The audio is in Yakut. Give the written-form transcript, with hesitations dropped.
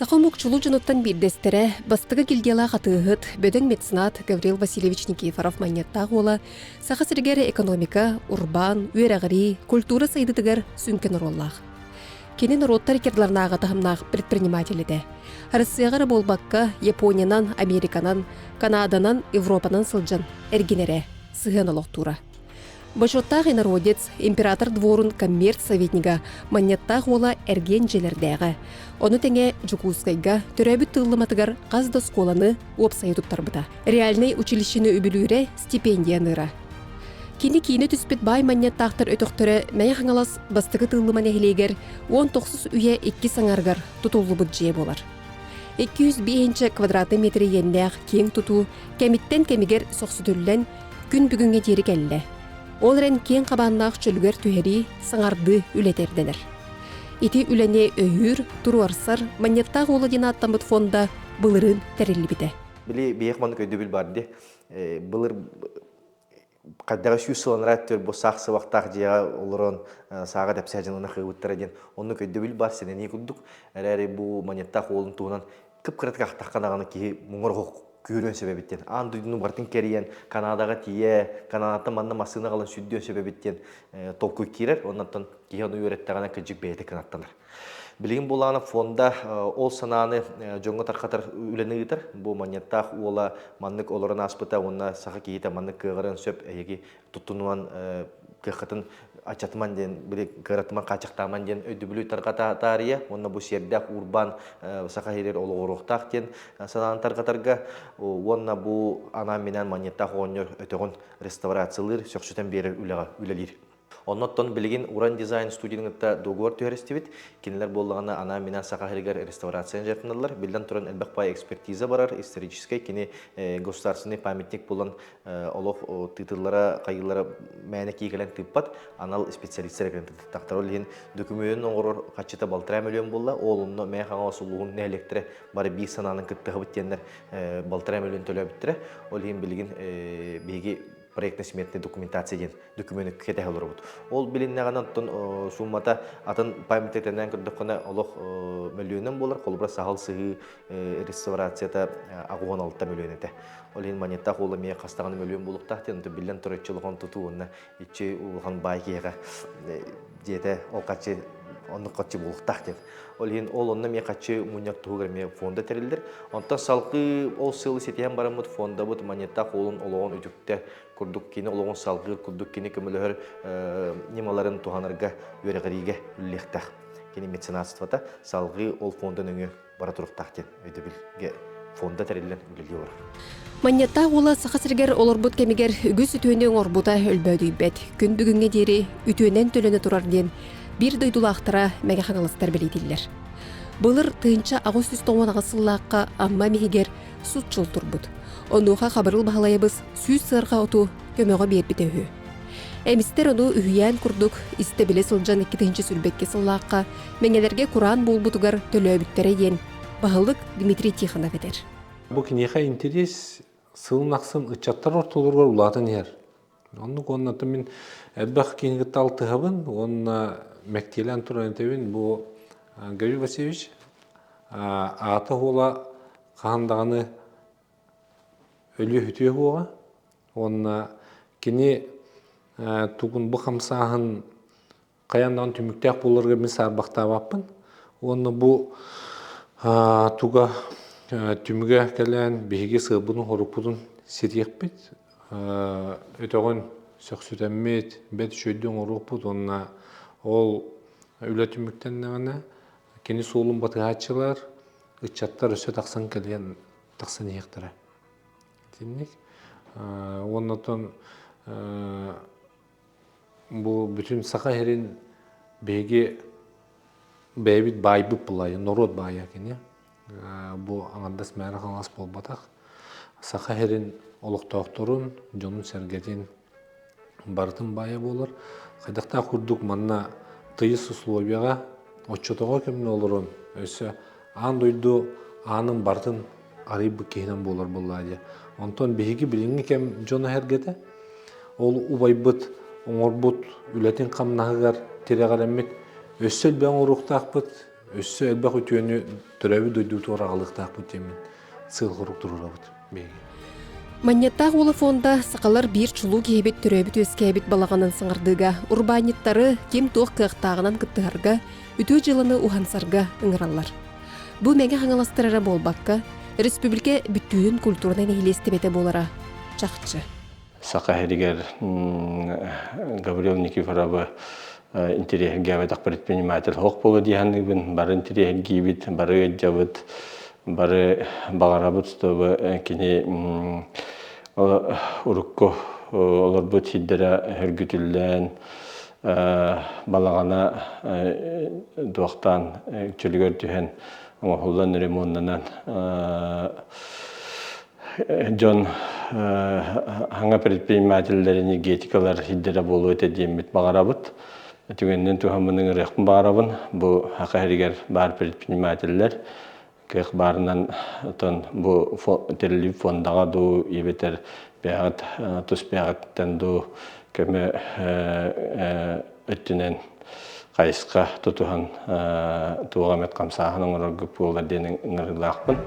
Саха омук чулуу дьонуттан биирдэстэрэ, бастакы гильдиялаах атыыһыт, бөдөҥ меценат Гаврил Васильевич Никифоров-Манньыаттаах уола Саха сиригэр экономика, урбаан, үөрэҕирии, культура сайдыытыгар сүҥкэн оруоллаах. Кини норуоттар иккардыларынааҕы таһымнаах предприниматель этэ. Арассыыйаҕа эрэ буолбакка, Япониянан, Американан, Канаданан, Европанан сылдьан эргинэрэ, сыһыан олохтуура. Бочуоттаах инородец, император дворун коммерц-советнига Манньыаттаах уола эргиэн дьиэлэрдээҕэ. Ону тэҥэ Дьокуускайга төрөөбүт тыыллыматыгар хас да оскуоланы уопсайы туттарбыта. Реальнай училищены үбүлүүрэ стипендия аныыра. Кини киинэ түспүт баай манньыаттаахтар өтөхтөрө Мэҥэ Хаҥалас бастакы Тыыллыма нэһилиэгэр 19 үйэ иккис аҥарыгар тутуллубут дьиэ буолар. 205 квадратный метр иэннээх киэҥ тутуу кэмиттэн кэмигэр сохсутуллан күн бүгүҥҥэ диэри кэллэ. Ол эрэн киэҥ хабааннаах чөлүгэр түһэрии, саҥардыы үлэтэ ирдэнэр. Ити үлэни өйүүр, туруорсар Манньыаттаах уола диэн ааттаммыт фонда былырыын тэриллибитэ. Били биһиэх маннык өйдөбүл бар дии. Былыр хайдаҕа 100 сыл анараа өттүгэр бу саах сыбахтаах дьиэҕэ олорон сааҕа тэпсээ дьонуна кыыбыттара диэн оннук өйдөбүл бар сэнэнии курдук. Эрээри бу Манньыаттаах уолун туһунан кып-кыратык ахтахха даҕаны киһи муҥар оһох күүрүөн сөп эбит диэн. Аан дойдуну барытын кэрийэн, Канадаҕа тиийэ, Канадаттан манна массыына аҕалан сүрдүөн сөп эбит диэн толкуй киирэр. Оннуттан киһи ону үөрэттэҕинэ кырдьык бэйэтэ кынаттанар. Билигин булаана фонда ол санааны дьоҥҥо тархатар үлэни ыытар. Бу Манньыаттаах уола маннык олорон ааспыта уонна саха киһитэ маннык кыаҕырыан сөп эһиги туттунуан кыаххытын ачатыман диэн били кыаратыман хааччахтааман диэн өйдөбүлү тарҕатаарыйа уонна бу сиэрдээх урбаан саха сиригэр олоҕуруохтаах диэн санааны тарҕатарга уонна бу анаан-минээн Манньыаттаах оҕонньор өтөҕүн реставрациялыыр, сөхсүтэн биэрэр үлэҕэ үлэлиир. Оннуттан билигин Уран дизайн студиятын кытта договор түһэристибит. Кинилэр буоллаҕына анаан-минээн Саха сиригэр реставрацияны дьарыктаналлар. Биллэн туран элбэх баай экспертиза барар, историческай кини государственный памятник буолан олох тыытыллара, хайыылара мээнэ кии кэлэн тыыппат, анал специалистар кэлэн тыытыттахтар. Ол иһин докумуонун оҥорор хаччыта 1,5 миллион буолла. Ол онно Мэҥэ Хаҥалас улууһун нэһилиэктэрэ бары биир санаанан кыттыһабыт диэннэр 1,5 миллион төлөөбүттэрэ. Ол иһин билигин биһиги проектно-сметная документация диэн докумуону кэтэһэ олоробут. Ол билиннэҕинэ оттон суммата атын памятниктэринэн көрдөххүнэ олох мөлүйүөнүнэн буолар. Холобура саһыл сыһыы реставрацията 86 мөлүйүөн этэ. Ол иһин Манньыаттаах уола эмиэ хас даҕаны мөлүйүөн буолуохтаах диэн, биллэн турар иччи улахан тутуу уонна иччи улахан баай киһиэхэ дьиэтэ ол хаччы оннук хаччы буолуохтаах диэн. Ол иһин ол онно эмиэ хаччы мунньар туһугар эмиэ фонда тэриллэр. Онтон салгыы ол сылы ситиһэн бараммыт фондабыт Манньыаттаах уолун олоҕун үтүктэ курдук кини олоҕун салгыыр курдук кини көмөлөһөр ньымаларын туһанарга үөрэҕириигэ үлэлиэхтээх. Кини меценатствота салгыы ол фонда нөҥүө бара туруктаах диэн өйдөбүлгэ фонда тэриллэн үлэлии олорор. Манньыаттаах уола Саха сиригэр олорбут кэмигэр үгүс үтүөнү оҥорбута өлбөөдүйбэт. Күн бүгүҥҥэ диэри үтүөнэн төлөнө турар диэн биир дойдулаахтара Мэҥэ Хаҥаластар бэлиэтииллэр. Былыр 1898 сыллаахха Амма эмиһигэр сут-дьыл турбут. Онуоха Хабырыл Баһылайабыс 100 сыарҕа оту көмөҕө биэрбитэ үһү. Эмистэр ону үһүйээн курдук истэ-билэ сылдьан 2022 сыллаахха Мэҥэлэргэ кураан буолбутугар төлөөбүттэрэ диэн баһылык Дмитрий Тихонов этэр. Бу киниэхэ интэриэс сылын ахсын ыччаттар ортолоругар улаатан иһэр. Оннук уонна мин элбэх киһини кытта алтыһабын уонна мэктиэлээн туран этэбин бу Гаврил Васильевич аата уола хаһан даҕаны өлүө-сүтүө суоҕа уонна кини тугун бу хамсааһын хайаан даҕаны түмүктээх буоларыгар мин саарбахтаабаппын уонна бу туга түмүгэ кэлэн биһиги сыалбытын-сорукпутун ситиэхпит өтөҕүн сөхсүтэммит бэрт үчүгэйдик оҥоруохпут уонна ол үлэ түмүктэннэҕинэ кини суолун батыһааччылар ыччаттар өссө тахсан кэлиэн тахсан иһиэхтэрэ итинник уонна оттон бу бүтүн Саха сирин биһиги бэйэбит баайбыт булайа норуот баайа кини бу аҥардас мээнэ хаҥас буолбатах Саха сирин олохтоохторун дьонун-сэргэтин барытын баайа буолар хайдахтаах курдук манна тыйыс условияҕа оччотооҕу кэмҥэ олорон өссө аан дойду аанын барытын арыйбыт киһинэн буолар буоллаа дии. Онтон биһиги билиҥҥи кэм дьоно-сэргэтэ ол убайбыт оҥорбут үлэтин хамнаһыгар тирэҕирэммит өссө элбэх оҥоруохтаахпыт. Өссө элбэх үтүөнү төрөөбүт дойдубутугар аҕалыахтаахпыт диэммин сыал-сорук туруорабыт биһиги. Манньыаттаах уола фонда сахалар биир чулуу киһибит төрөөбүт-үөскээбит балаҕанын саҥардыыга урбаанньыттары ким-туох кыахтааҕынан кыттыһарга, үтүө дьыаланы уһансарга ыҥыраллар. Бу Мэҥэ Хаҥаластар эрэ буолбакка, республика бүттүүнүн культурнай нэһилиэстибэтэ буолара чахчы. Саха сиригэр Гаврил Никифоровы интэриэһиргээбэтэх предприниматель суох буолуо дии саныыбын. Бары интэриэһиргиибит, бары ыалдьабыт, бары баҕарабыт, чтобы кини урукку олорбут сирдэрэ сөргүтүллэн, балаҕана туохтаан чөлүгэр түһэн оҥоһуллан ремоннанан дьон саҥа предпринимателлэр энергетикалар сирдэрэ буолуо этэ диэммит баҕарабыт. Түгэнинэн туһаммын ыҥырыахпын баҕарабын. Бу Саха сиригэр баар предпринимателлэр кыах баарынан отон бу тэриллибит фондаҕа дуу эбэтэр бэйэҕит тус бэйэҕиттэн дуу көмө өттүнэн хайысха тутуһан туох эмит хамсааһын оҥорорго буолар диэн ыҥырыылаахпын.